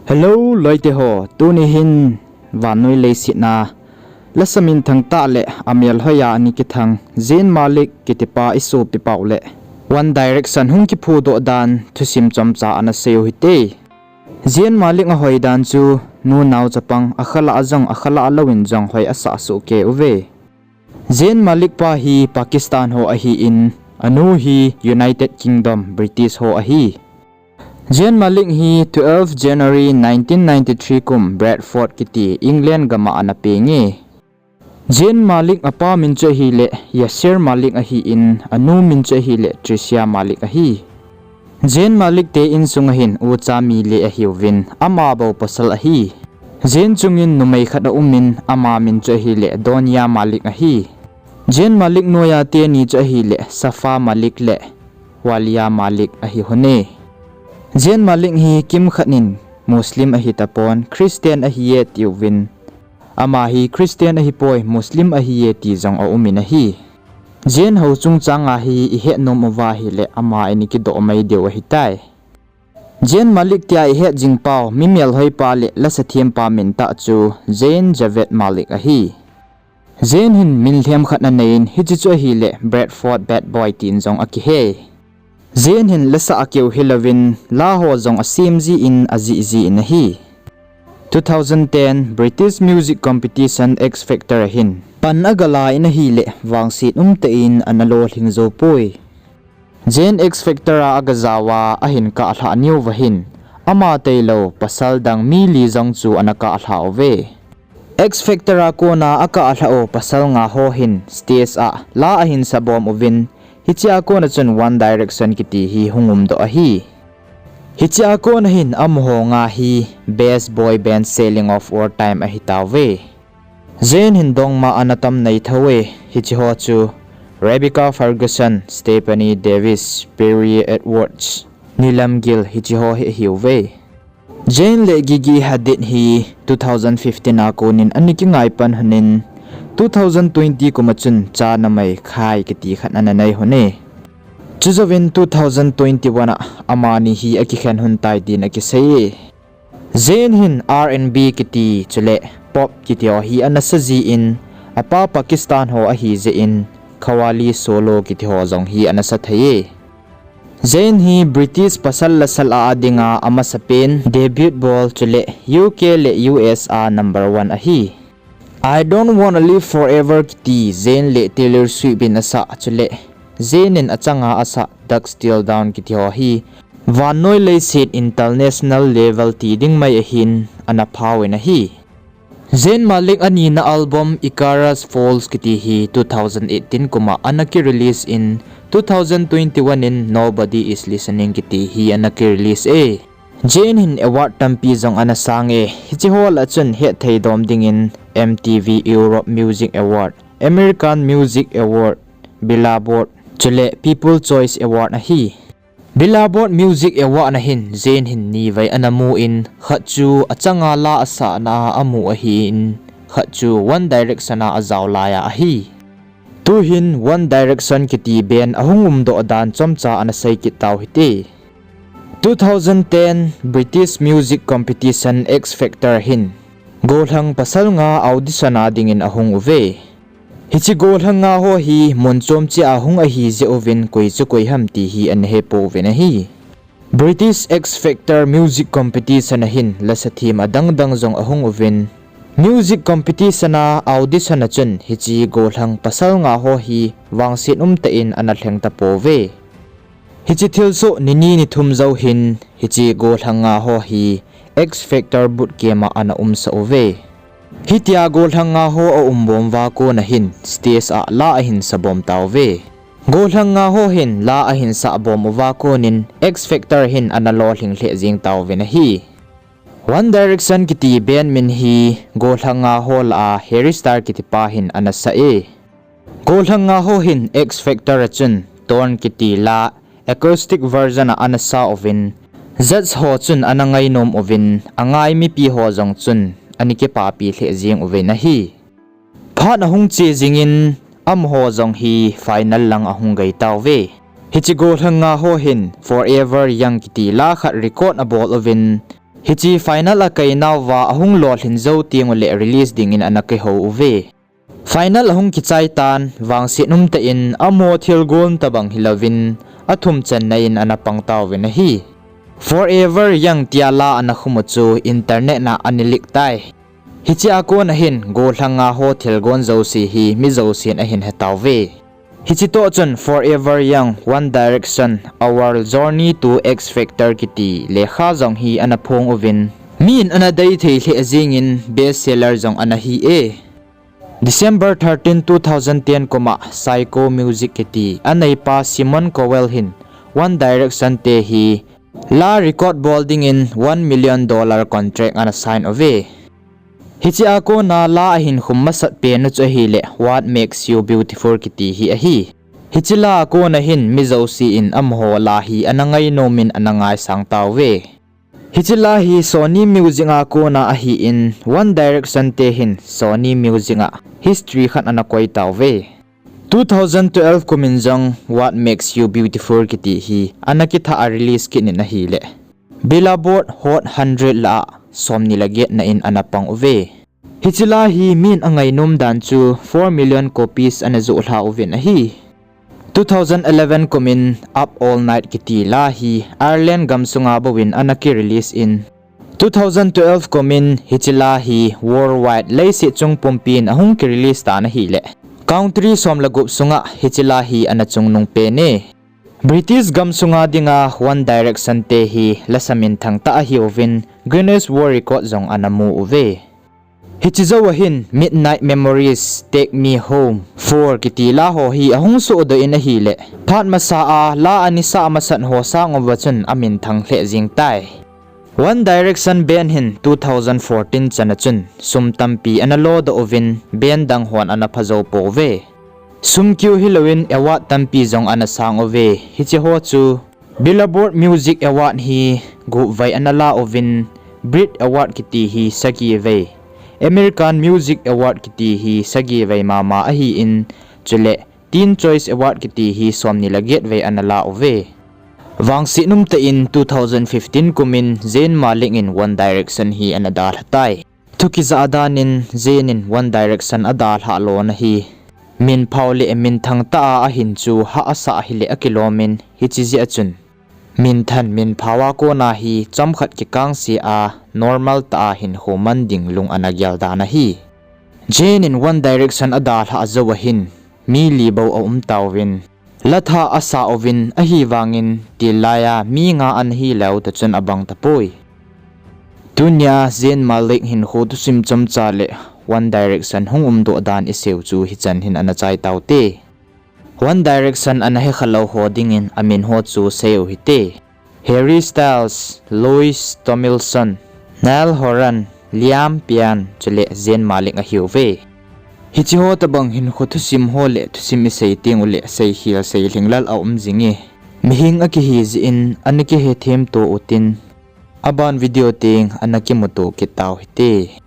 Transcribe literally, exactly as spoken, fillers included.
Hello, loite ho, tuni hin vannoi leiset a lasa minthang tah le amel hoiya ana kithang Zayn Malik kitipa isopi pau le One Direction hung kiphudoh dan thusim chomcha ana sei u hite. Zayn Malik ahoi dan chu nunao chapang akhala jong akhala louvin jong hoi asah soh kei uve. Zayn Malik pa hi Pakistan ho ahin, anu hi United Kingdom, British ho ahi. Zayn Malik hi twelve January nineteen ninety-three kum Bradford kiti England gam a ana peng e. Zayn Malik apa min chu ahile Yasir Malik ahin, anu min chu ahile Tricia Malik ahi. Zayn Malik te insung a hin ucha mi le ahiuvin, ama bou pasal ahi. Zayn chungin numei khat aumin, ama min chu ahile Donia Malik ahi. Zayn Malik noiya teni chu ahile Safa Malik le Walia Malik ahi hon e. Zayn Malik hi kimkhat in Muslim ahi tapon, Christian ahi e tiuvin, ama hi Christian ahipoi, Muslim ahi e ti jong aumin ahi. Zayn ho chungchang a hi ihet nom uva ahile ama ana kidoh mai diu ahitai. Zayn Malik tia ihet jing pau, mi melhoi pa le lasa thempa min tah chu Zayn Javed Malik ahi. Zayn hin min lhem khat anei in, hiche chu ahile Bradford Bad Boy tin jong akihe. Zayn hin lasa akeu hilouvin, la ho jong asem jin ajih jin ahi. Two thousand ten British Music Competition X Factor a hin pan agala in ahile, vangset umtah in ana lolhing jou poi. Zayn X Factor a agajao a ahin kahlhah niuva hin, ama tailou pasal dang mi li jong chu ana kahlhah uve. X Factor a kona akahlhah u pasal nga ho hin stage a la ahin sabom uvin, hichea kona chun One Direction kiti hi hung umdoh ahi. Hichea kona hin amaho nga hi Best Boy Band Selling of All Time ahitauve. Zayn hin dongma ana tam nei thou e, hiche ho chu Rebecca Ferguson, Stephanie Davis, Perrie Edwards, Neelam Gill hiche ho hi ahiuve. Zayn le Gigi Hadid hi two thousand fifteen a konin ana kingai pan honin, two thousand twenty kum a chun Cha Namai Khai kiti khat ana nei hon e. Chujouvin two thousand twenty-one a amani hi akikhen hon tai tin akisei e. Zayn hin R and B kiti chule pop kiti ho hi ana sa jin, apa Pakistan ho ahi jeh in Qawwali, Solo kiti ho jong hi ana sa thei e. Zayn hi British pasal lasal a dinga amasapen debut bol chule U K le U S a number one ahi. I Don't Wanna Live Forever kiti Zayn le Taylor Swift in asah chule Zayn in achanga asah Dusk Till Dawn kiti ho hi vannoi leiset international level ti ding mai ahin ana phauvin ahi. Zayn Malik anina album Icarus Falls kiti hi two thousand eighteen kum a ana kirelease in, two thousand twenty-one in Nobody Is Listening kiti hi ana kirelease e. Zayn hin award tampi jong ana sang e, hiche ho lah a chun hetthei dom dingin M T V Europe Music Award, American Music Award, Billboard, chule People Choice Award ahi. Billboard Music Award na hin Zayn hin nivei ana mun, khat chu achanga la asahna a amu ahin, khat chu One Direction a ajao laiya ahi. Tuhin One Direction kiti band ahung umdoh dan chomcha ana sei kit tau hite. Two thousand ten British Music Competition X Factor hin gollhang pasal nga audition a dingin ahung uve. Hiche gollhang nga ho hi mun chom cheh a hung ahi jeh uvin koi chu koi ham ti hi ana hepouvin ahi. British X Factor Music Competition a hin lasa them adang dang jong ahung uvin, music competition a audition a chun hiche gollhang pasal nga ho hi vangset umtah in ana lheng tapouve. Hiche thilsoh ni ni ni thum jou hin hiche gollhang nga ho hi X Factor boot camp a ana umsah uve. Hitia gollhang nga ho aum bom uva kon a hin stage a la ahin sa bom tauve. Gollhang nga ho hin la ahin sah bom uva kon in X Factor hin ana lolhing lheh jeng tauvin ahi. One Direction kiti band min hi gollhang nga ho lah a Harry Styles kiti pa hin ana sah e. Gollhang nga ho hin X Factor a chun Torn kiti la acoustic version a ana sa uvin, judge ho chun ana ngainom uvin, angai mipi ho jong chun ana kipapi lheh jeng uvin ahi. Phat ahung che jingin amaho jong hi final lang ahung gei tauve. Hiche gollhang nga ho hin Forever Young kiti la khat record abol uvin, Hiche final a kainauva ahung lolhin jou tenguleh release dingin ana kihou uve. Final ahung kichai tan, vangset umtah in amaho thilgon tobang hilouvin, athumchanna in ana pang tauvin ahi. Forever Young tia la ana khum u chu internet a ana leak tai. Hiche a kona hin gollhanga ho thilgon jouse hi mi jousen ahin hetauve. Hiche toh chun Forever Young, One Direction, Our Journey to X Factor kiti lekha jong hi ana phong uvin, min ana deithei lheh jengin best seller jong ana hi e. December thirteen, two thousand ten kum a Psycho Music kiti aneipa Simon Cowell hin One Direction te hi la record bol dingin one million dollar contract ana sign uve. Hiche a kona la ahin khum masat pen u chu ahileh What Makes You Beautiful kiti hi ahi. Hiche la a kona hin mi jousen amaho la hi ana ngainomin ana ngaisang tauve. Hiche la hi Sony Music a kona ahin, One Direction te hin Sony Music a history khat ana koi tauve. Two thousand twelve kumin jong What Makes You Beautiful kiti hi ana kitha a release kit in ahileh Billboard Hot hundred la a somni le get na in ana pang uve. Hiche la hi min angainom dan chu four million copies ana joh lha uvin ahi. Two thousand eleven kumin Up All Night kiti la hi Ireland gamsunga bouvin ana ki release in, two thousand twelve kumin hiche la hi worldwide leiset chung pumpin ahung ki release tan ahileh country som le gup sunga hiche la hi ana chungnung pen e. British gamsunga dinga One Direction te hi lasa minthang tah ahiuvin Guinness World Record jong ana mu uve. Hiche jou a hin Midnight Memories, Take Me Home, Four kiti la ho hi ahung sohdoh in ahileh phat masa a la ana sa masat ho sang uva chun aminthang lheh jeng tai. One Direction band hin two thousand fourteen chan a chun sum tampi ana lodoh uvin band dang hon ana phajou pouve. Sum keu hilouvin award tampi jong ana sang uve. Hiche ho chu Billboard Music Award hi gup vei ana la uvin, Brit Award kiti hi sagi vei, American Music Award kiti hi sagi vei mama ahin, chuleh Teen Choice Award kiti hi somni le get vei ana la uve. Vangset umtah in two thousand fifteen kumin Zayn Malik in One Direction hi ana dalha tai. Thu kijah a danin Zayn in One Direction adalhah lona hi minphao le minthang tah a ahin chu hah asah ahileh akilomin, hiche jeh a chun minthan minphao a kona hi chomkhat kikangse a normal tah a hinkho man ding lung ana gel dan ahi. Zayn in One Direction adalhah jou a hin mi li bou aum tauvin, la thah asa uvin, ahivangin til laiya mi nga ana hilou toh chun abang tapoi. Tunia Zayn Malik hinkho thusim chomcha leh One Direction hung umdoh dan iseiu chu hichan hin ana chai taute. One Direction ana hekha lou ho dingin amin ho chu seiu hite. Harry Styles, Louis Tomlinson, Niall Horan, Liam Payne chuleh Zayn Malik ahiuve. Hiche ho tobang hinkho thusim ho leh thusim isei tenguleh seikhel seilhinglel aum jinge. Mihing akihi jeh in ana kihethemto utin, aban video teng ana kimuto kit tau hite.